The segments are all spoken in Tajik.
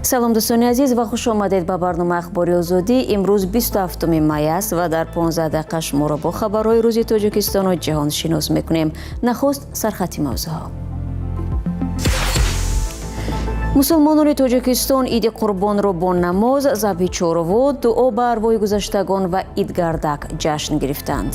Салом, дӯстони азиз, ва хуш омадед ба барномаи Ахбори Озодӣ. Имрӯз 27 май аст ва дар 15 дақиқа шуморо бо хабарҳои рӯзи Тоҷикистону ҷаҳон шинос мекунем. Нахуст сархати мавзӯъҳо. Мусулмонони Тоҷикистон Иди Қурбонро бо намоз, забҳи чорво, дуо ба арвоҳи гузаштагон ва идгардак ҷашн гирифтанд.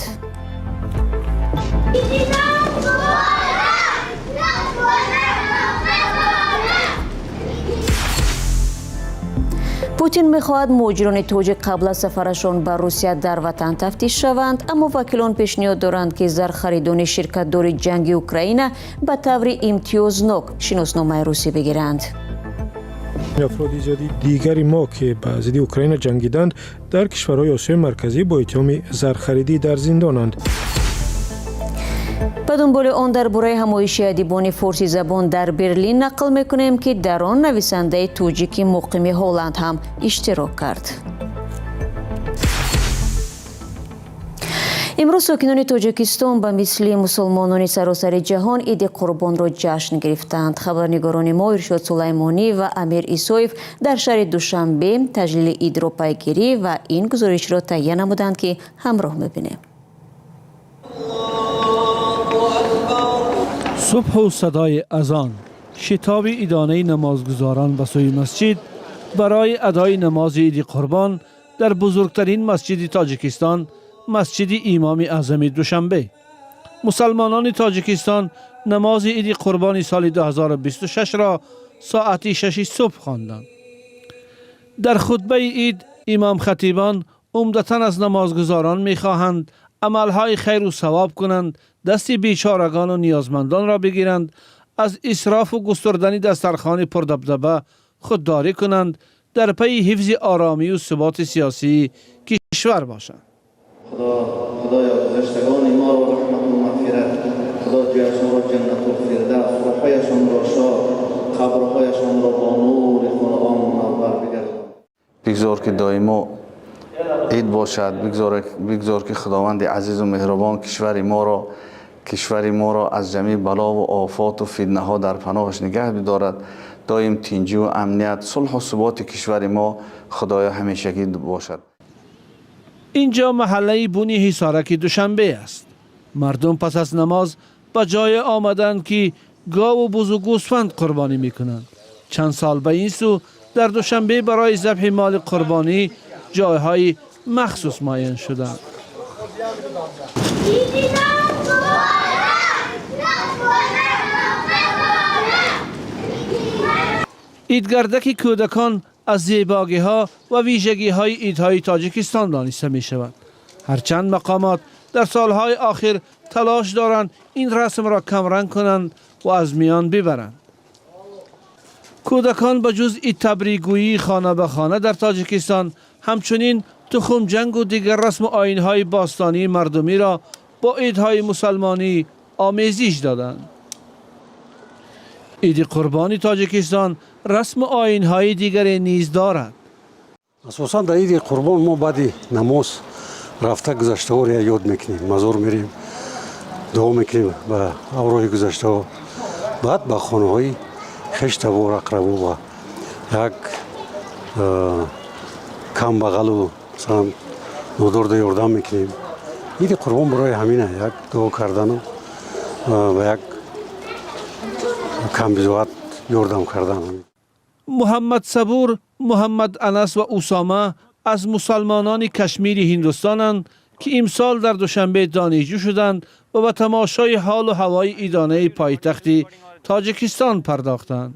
Путин мехоҳад муҳоҷирони тоҷик қабл аз сафарашон ба Русия дар ватан тафтиш шаванд, аммо вакилон пешниҳод доранд, ки зархаридони ширкатдори ҷанги Украина ба таври имтиёзнок шиносномаи русӣ бигиранд. Афроди зиёди дигари мо, ки ба зидди Украина ҷангиданд, дар кишварҳои Осиёи Марказӣ бо иттиҳоми зархаридӣ дар зиндонанд. Ба дунболи он дар бораи ҳамоиши адибони форсизабон дар Берлин нақл мекунем, ки дар он нависандаи тоҷики муқими Ҳолланд ҳам иштирок кард. Имрӯз сокинони Тоҷикистон ба мисли мусулмонони саросари ҷаҳон Иди Қурбонро ҷашн гирифтанд. Хабарнигорони мо Иршод Сулаймонӣ ва Амир Исоев дар шаҳри Душанбе таҷлили идро пайгирӣ ва ин гузоришро таҳия намуданд, ки ҳамроҳ мебинем. Субҳу садои азон, шитоби идонаи намозгузорон ба сӯи масҷид барои адои намози Иди Қурбон дар бузургтарин масҷиди Тоҷикистон, масҷиди Имоми Аъзами Душанбе. Мусалмонони Тоҷикистон намози Иди Қурбони соли 2026-ро соати 6 субҳ хонданд. Дар хутбаи ид имомхатибон умдатан аз намозгузорон мехоҳанд амалҳои хайру савоб кунанд, дасти бечорагону ниёзмандонро бигиранд, аз исрофу густурдани дастархони пурдабдаба худдорӣ кунанд, дар пайи ҳифзи оромию суботи сиёсии кишвар бошанд. Худо, Худоё, гузаштагони моро раҳмату мағфират, Худо ҷояшонро Ҷаннатул Фирдавс, рӯҳҳояшонро шод, қабрҳояшонро бо нури Қуръон мунаввар бигардон. Бигзор, ки доимо ид бошад, бигзор, ки Худованди азизу меҳрубон кишвари моро аз ҷамеи балову офоту фитнаҳо дар паноҳаш нигаҳ бидорад. Доим тинҷиву амният, сулҳу суботи кишвари мо, Худоё, ҳамешагӣ бошад. Инҷо маҳаллаи Буни Ҳисораки Душанбе аст. Мардум пас аз намоз ба ҷое омаданд, ки гову бузу гӯсфанд қурбонӣ мекунанд. Чанд сол ба ин сӯ дар Душанбе барои забҳи моли қурбонӣ ҷойҳои махсус муайян шуданд. Идгардаки кӯдакон аз зебогиҳо ва вижагиҳои идҳои Тоҷикистон дониста мешавад. Ҳарчанд мақомот дар солҳои охир талош доранд ин расмро камранг кунанд ва аз миён бибаранд. Кӯдакон ба ҷуз идтабрикгӯии хона ба хона дар Тоҷикистон ҳамчунин тухмҷангу дигар расму оинҳои бостонии мардумиро бо идҳои мусалмонӣ омезиш доданд. Иди Қурбони Тоҷикистон расму оинҳои дигаре низ дорад. Асосан дар Иди Қурбон мо баъди намоз рафта гузаштаҳоро ёд мекунем, мазор мерем, дуо мекунем ба авроҳи гузаштаҳо, баъд ба хонаҳои хештабор, ақрабо ва як камбағалу, масалан, нодорда ёрдам мекунем. Иди Қурбон барои ҳамина, як дуо кардану ба як камбизоат ёрдам кардан. Муҳаммад Сабур, Муҳаммад Анас ва Усома аз мусалмонони Кашмири Ҳиндустонанд, ки имсол дар Душанбе донишҷӯ шуданд ва ба тамошои ҳолу ҳавои идонаи пойтахти Тоҷикистон пардохтанд.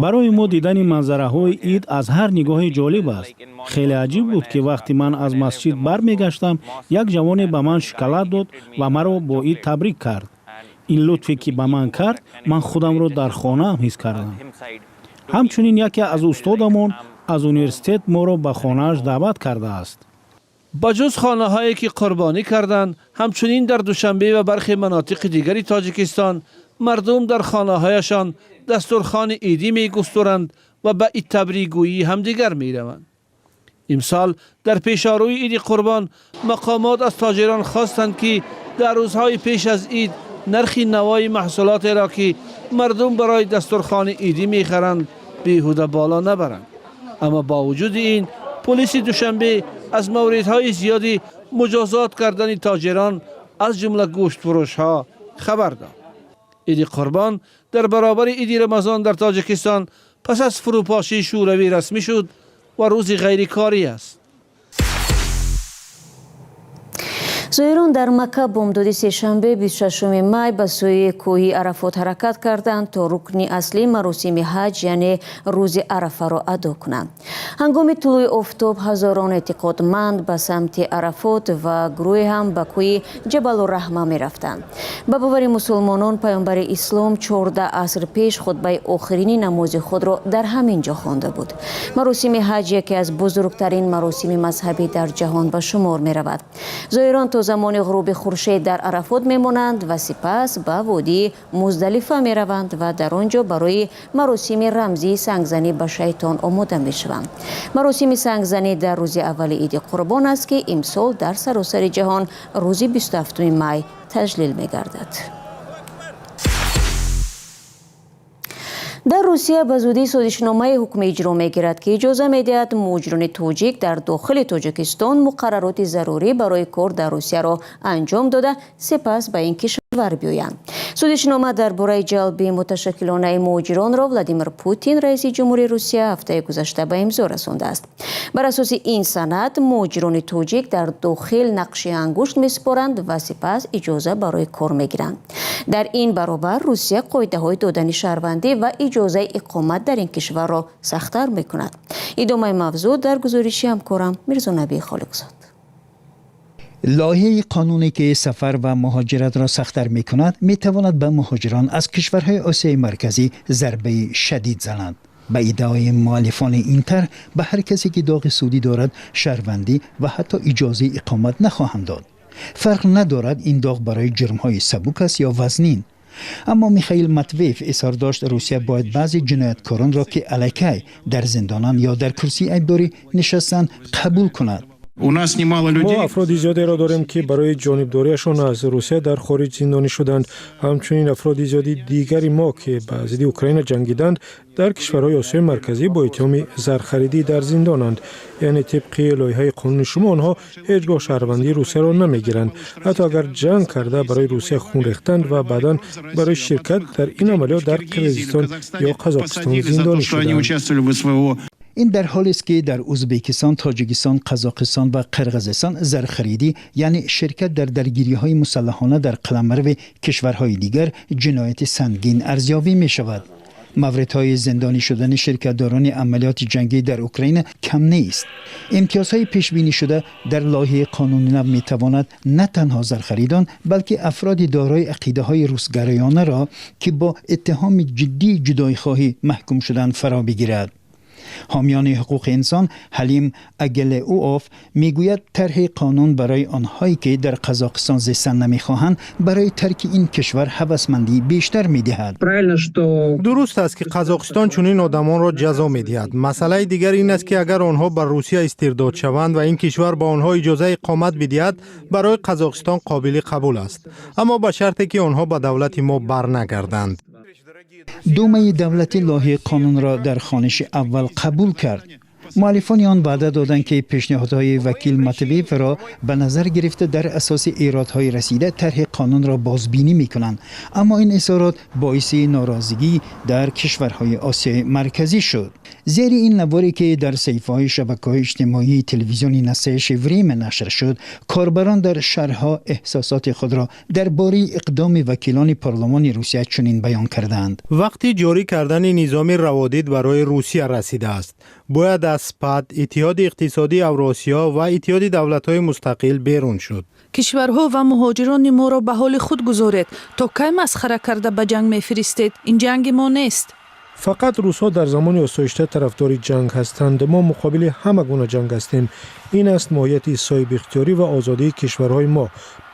Барои мо дидани манзараҳои ид аз ҳар нигоҳе ҷолиб аст. Хеле аҷиб буд, ки вақте ман аз масҷид бармегаштам, як ҷавоне ба ман шоколад дод ва маро бо ид табрик кард. Ин лутфе, ки ба ман кард, ман худамро дар хонаам ҳис кардам. Ҳамчунин яке аз устодамон аз университет моро ба хонааш даъват кардааст. Ба ҷуз хонаҳое, ки қурбонӣ карданд, ҳамчунин дар Душанбе ва бархе манотиқи дигари Тоҷикистон мардум дар хонаҳояшон дастурхони идӣ мегустуранд ва ба идтабрикгӯии ҳамдигар мераванд. Имсол дар пешорӯи Иди Қурбон мақомот аз тоҷирон хостанд, ки дар рӯзҳои пеш аз ид Нархи навои маҳсулотеро, ки мардум барои дастурхони идӣ мехаранд, беҳуда боло набаранд. Аммо бо вуҷуди ин, полиси Душанбе аз мавридҳои зиёди муҷозот кардани тоҷирон, аз ҷумла гӯштфурӯшҳо, хабар дод. Иди Қурбон дар баробари Иди Рамазон дар Тоҷикистон пас аз фурӯпошии Шӯравӣ расмӣ шуд ва рӯзи ғайрикорӣ аст. Зоирон дар Макка бомдоди сешанбе, 26 май, ба сӯи кӯҳи Арафот ҳаракат карданд, то рукни аслии маросими ҳаҷ, яъне рӯзи Арафаро адо кунанд. Ҳангоми тулӯи офтоб ҳазорон эътиқодманд ба самти Арафот ва гурӯҳе ҳам ба кӯҳи Ҷабалураҳма мерафтанд. Ба бовари мусулмонон, паёмбари ислом 14 аср пеш хутбаи охирини намози худро дар ҳамин ҷо хонда буд. Маросими ҳаҷ яке аз бузургтарин маросими мазҳабӣ дар ҷаҳон ба шумор меравад. Зоирон то замони ғуруби хуршед дар Арафот мемонанд ва сипас ба водии Муздалифа мераванд ва дар он ҷо барои маросими рамзии сангзанӣ ба шайтон омода мешаванд. Маросими сангзанӣ дар рӯзи аввали Иди Қурбон аст, ки имсол дар саросари ҷаҳон рӯзи 27 май таҷлил мегардад. Дар Русия ба зудӣ созишномаи ҳукми иҷро мегирад, ки иҷоза медиҳад муҳоҷирони тоҷик дар дохили Тоҷикистон муқаррароти зарурӣ барои кор дар Русияро анҷом дода, сипас ба ин кишвар биёянд. Созишнома дар бораи ҷалби муташаккилонаи муҳоҷиронро Владимир Путин, раиси ҷумҳури Русия, ҳафтаи гузашта ба имзо расондааст. Бар асоси ин санад, муҳоҷирони тоҷик дар дохил нақши ангушт месупоранд ва сипас иҷоза барои кор мегиранд. Дар ин баробар Русия қоидаҳои додани шаҳрвандӣ ва иҷозаи иқомат дар ин кишварро сахттар мекунад. Идомаи мавзӯъ дар гузориши ҳамкорам Мирзонабии Холиқзод. Лоиҳаи қонуне, ки сафар ва муҳоҷиратро сахттар мекунад, метавонад ба муҳоҷирон аз кишварҳои Осиёи Марказӣ зарбаи шадид занад. Ба иддаои муаллифони ин тарҳ, ба ҳар касе ки доғи судӣ дорад, шаҳрвандӣ ва ҳатто иҷозаи иқомат нахоҳанд дод. Фарқ надорад, ин доғ барои ҷурмҳои сабук аст ё вазнин. Аммо Михаил Матвеев изҳор дошт, Русия бояд баъзе ҷинояткоронро, ки аллакай дар зиндонанд ё дар курсии айбдорӣ нишастанд, қабул кунад. У нас немало людей. Мо афроди зиёдеро дорем, ки барои ҷонибдориашон аз Русия дар хориҷ зиндонӣ шуданд. Ҳамчунин афроди зиёди дигари мо, ки ба зидди Украина ҷангиданд, дар кишварҳои Осиёи Марказӣ бо иттиҳоми зархаридӣ дар зиндонанд. Яъне тибқи лоиҳаи қонуни шумо, онҳо ҳеҷ гоҳ шаҳрвандии Русияро намегиранд, ҳатто агар ҷанг карда барои Русия хун рехтанд ва баъдан барои ширкат дар ин амалиёт дар Қирғизистон ё Қазоқистон зиндонӣ шуданд. Ин дар ҳолест, ки дар Ӯзбекистон, Тоҷикистон, Қазоқистон ва Қирғизистон зархаридӣ, яъне ширкат дар даргириҳои мусаллаҳона дар қаламрави кишварҳои дигар, ҷинояти сангин арзёбӣ мешавад. Мавридҳои зиндонӣ шудани ширкатдорони амалиёти ҷангӣ дар Украина кам нест. Имтиёзҳои пешбинӣ шуда дар лоиҳаи қонуни нав метавонад на танҳо зархаридон, балки афроди дорои ақидаҳои русгароёнаро, ки бо иттиҳоми ҷиддии ҷудоихоҳӣ маҳкум шуданд, фаро бигирад. Ҳомиёни ҳуқуқи инсон Ҳалим Агелеуов мегӯяд, тарҳи қонун барои онҳое, ки дар Қазоқистон зистан намехоҳанд, барои тарки ин кишвар ҳавасмандии бештар медиҳад. Дуруст аст, ки Қазоқистон чунин одамонро ҷазо медиҳад. Масъалаи дигар ин аст, ки агар онҳо ба Русия истирдод шаванд ва ин кишвар ба онҳо иҷозаи иқомат бидиҳад, барои Қазоқистон қобили қабул аст, аммо ба шарте ки онҳо ба давлати мо барнагарданд. Думаи давлатӣ лоиҳаи қонунро дар хониши аввал қабул кард. Муаллифони он ваъда доданд, ки пешниҳодҳои вакил Матвеевро ба назар гирифта, дар асоси эродҳои расида тарҳи қонунро бозбинӣ мекунанд. Аммо ин изҳорот боиси норозигӣ дар кишварҳои Осиёи Марказӣ шуд. Зери ин наворе, ки дар саҳифаҳои шабакаҳои иҷтимоии телевизиони «Настоящее время» нашр шуд, корбарон дар шарҳҳо эҳсосоти худро дар бораи иқдоми вакилони парлумони Русия чунин баён карданд: Вақти ҷорӣ кардани низоми раводид барои Русия расидааст. Бояд аз ПАТ, Иттиҳоди Иқтисодии Авросиё ва Иттиҳоди Давлатҳои Мустақил берун шуд. Кишварҳо ва муҳоҷирони моро ба ҳоли худ гузоред. То кай масхара карда ба ҷанг мефиристед? Ин ҷанги мо нест. Фақат русҳо дар замони осоишта тарафдори ҷанг ҳастанд. Мо муқобили ҳама гуна ҷанг ҳастем. Ин аст моҳияти соҳибихтиёрӣ ва озодии кишварҳои мо.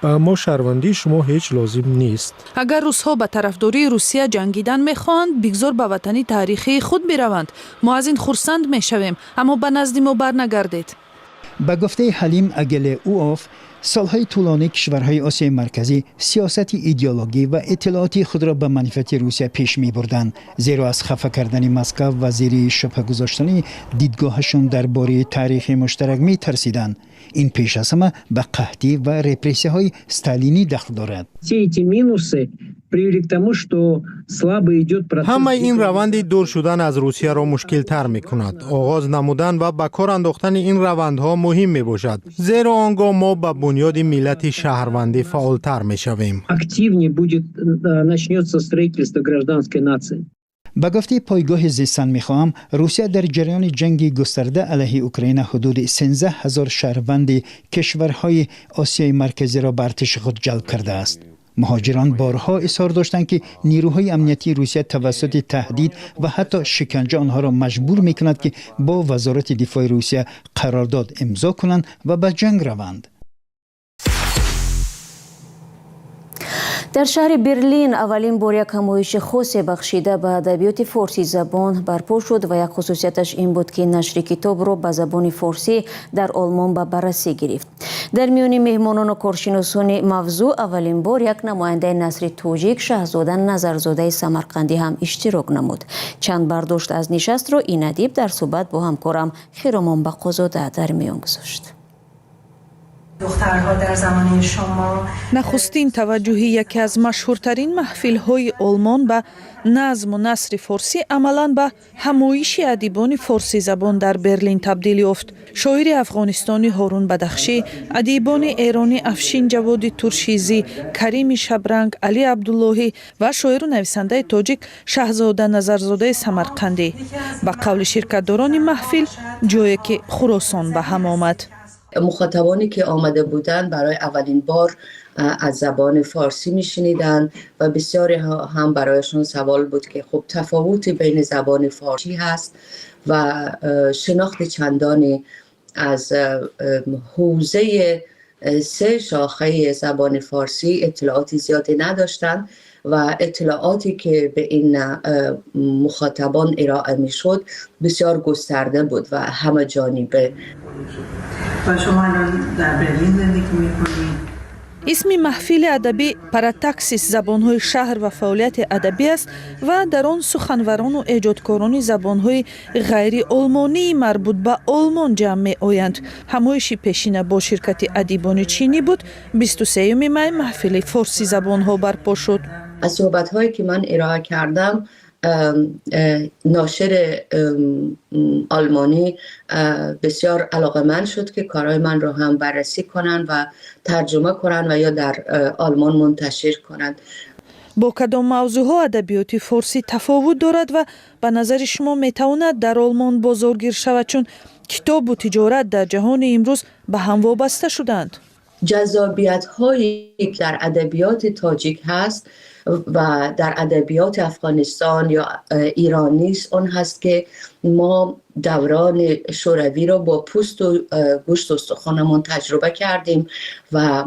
Ба мо шаҳрвандии шумо ҳеҷ лозим нест. Агар русҳо ба тарафдории Русия ҷангидан мехоҳанд, бигзор ба ватани таърихии худ бираванд. Мо аз ин хурсанд мешавем, аммо ба назди мо барнагардед. Ба гуфтаи Ҳалим Агелеуов. Солҳои тӯлонӣ кишварҳои Осиёи Марказӣ сиёсати идеологӣ ва иттилоотии худро ба манфиати Русия пеш мебурданд, зеро аз хафа кардани Москав ва зери шубҳа гузоштани дидгоҳашон дар бораи таърихи муштарак метарсиданд. Ин пеш аз ҳама ба қаҳтӣ ва репрессияҳои сталинӣ дахл дорад. Все эти минусы привели к тому, что слабо идет процесс. Ҳамаи ин раванди дур шудан аз Русияро мушкилтар мекунад. Оғоз намудан ва ба кор андохтани ин равандҳо муҳим мебошад, зеро он гоҳ мо ба бунёди миллати шаҳрвандӣ фаъолтар мешавем. Активнее будет начнется строительство гражданской нации. Ба гуфтаи пойгоҳи «Зистан мехоҳам», Русия дар ҷараёни ҷанги густарда алайҳи Украина ҳудуди 13 ҳазор шаҳрванди кишварҳои Осиёи Марказиро ба артиши худ ҷалб кардааст. Муҳоҷирон борҳо изҳор доштанд, ки нирӯҳои амниятии Русия тавассути таҳдид ва ҳатто шиканҷа онҳоро маҷбур мекунад, ки бо Вазорати дифои Русия қарордод имзо кунанд ва ба ҷанг раванд. Дар шаҳри Берлин аввалин бор як ҳамоиши хосе бахшида ба адабиёти форсизабон барпо шуд ва як хусусияташ ин буд, ки нашри китобро ба забони форсӣ дар Олмон ба баррасӣ гирифт. Дар миёни меҳмонону коршиносони мавзӯъ аввалин бор як намояндаи насри тоҷик, Шаҳзода Назарзодаи Самарқандӣ, ҳам иштирок намуд. Чанд бардошт аз нишастро ин адиб дар суҳбат бо ҳамкорам Хиромон Бақозода дар миён гузошт. Нахустин таваҷҷӯҳи яке аз машҳуртарин маҳфилҳои Олмон ба назму насри форсӣ амалан ба ҳамоиши адибони форсизабон дар Берлин табдил ёфт. Шоири афғонистонӣ Ҳорун Бадахшӣ, адибони эронӣ Афшин Ҷаводи Туршизӣ, Карими Шабранг, Али Абдуллоҳӣ ва шоиру нависандаи тоҷик Шаҳзода Назарзодаи Самарқандӣ. Ба қавли ширкатдорони маҳфил, ҷое ки Хуросон ба ҳам омад. مخاطبانی که آمده بودند برای اولین بار از زبان فارسی میشنیدن و بسیاری هم برایشون سوال بود که خب تفاوتی بین زبان فارسی هست و شناخت چندانی از حوزه سه شاخه زبان فارسی اطلاعاتی زیادی نداشتند و اطلاعاتی که به این مخاطبان ارائه میشد بسیار گسترده بود و همه جانبه. و شما الان در برلین زندگی میکنید؟ Исми маҳфили адабӣ «Паратаксис: забонҳои шаҳр ва фаъолияти адабӣ» аст ва дар он суханварону эҷодкорони забонҳои ғайриолмонии марбут ба Олмон ҷамъ меоянд. Ҳамоиши пешина бо ширкати адибони чинӣ буд. 23 май маҳфили форсизабонҳо барпо шуд. از صحبت‌هایی که من ارائه کردم، ناشر آلمانی بسیار علاقمند شد که کارهای من رو هم بررسی کنن و ترجمه کنن و یا در آلمان منتشر کنند. Бо кадом мавзӯъҳо адабиёти форсӣ тафовут дорад ва ба назари шумо метавонад дар Олмон бозоргир шавад, чун китобу тиҷорат дар ҷаҳони имрӯз ба ҳам вобаста шуданд? جذابیت هایی که در ادبیات تاجیک هست و در ادبیات افغانستان یا ایران نیست، اون هست که ما دوران شوروی رو با پوست و گوشت و استخوانمون تجربه کردیم و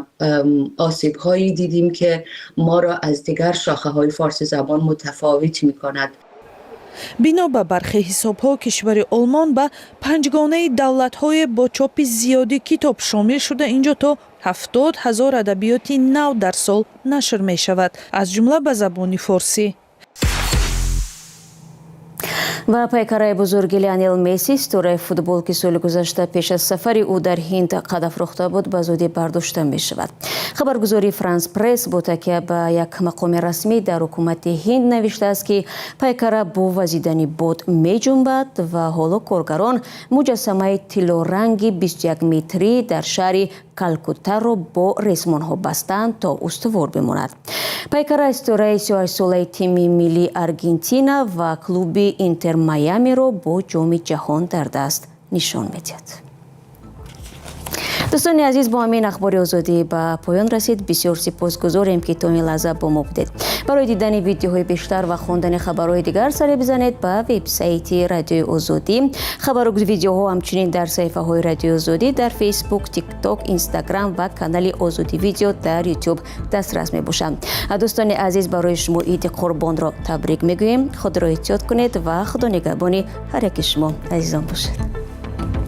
آسیب هایی دیدیم که ما را از دیگر شاخه های فارسی زبان متفاوت می کند. Бино ба бархе ҳисобҳо, кишвари Олмон ба панҷгонаи давлатҳое бо чопи зиёди китоб шомил шуда, инҷо то 70 000 адабиёти нав дар сол нашр мешавад, аз ҷумла ба забони форсӣ. Ва пайкараи бузурги Лионел Месси, ситораи футбол, ки соли гузашта пеш аз сафари ӯ дар Ҳинд қад афрохта буд, ба зудӣ бардошта мешавад. Хабаргузории Франс Пресс бо такя ба як мақоми расмӣ дар ҳукумати Ҳинд навиштааст, ки пайкара бо вазидани бод меҷунбад ва ҳоло коргарон муҷассамаи тиллоранги 21 метрӣ дар шаҳри Калкуттаро бо ресмонҳо бастанд, то устувор бимонад. Пайкара ситораи 38-солаи тими миллии Аргентина ва клуби Интер Майамиро бо Ҷоми Ҷаҳон дар даст нишон медиҳад. Дӯстони азиз, бо ҳамин Ахбори Озодӣ ба поён расид. Бисёр сипосгузорем, ки то ин лаҳза бо мо будед. Барои дидани видеоҳои бештар ва хондани хабарҳои дигар саре бизанед ба вебсайти Радиои Озодӣ. Хабару видеоҳо ҳамчунин дар саҳифаҳои Радиои Озодӣ дар Фейсбук, Тикток, Инстаграм ва канали Озодӣ Видео дар Ютуб дастрас мебошанд. Дӯстони азиз, барои шумо Иди Қурбонро табрик мегӯем. Худро эҳтиёт кунед ва Худо нигаҳбони ҳар яки шумо азизон бошад.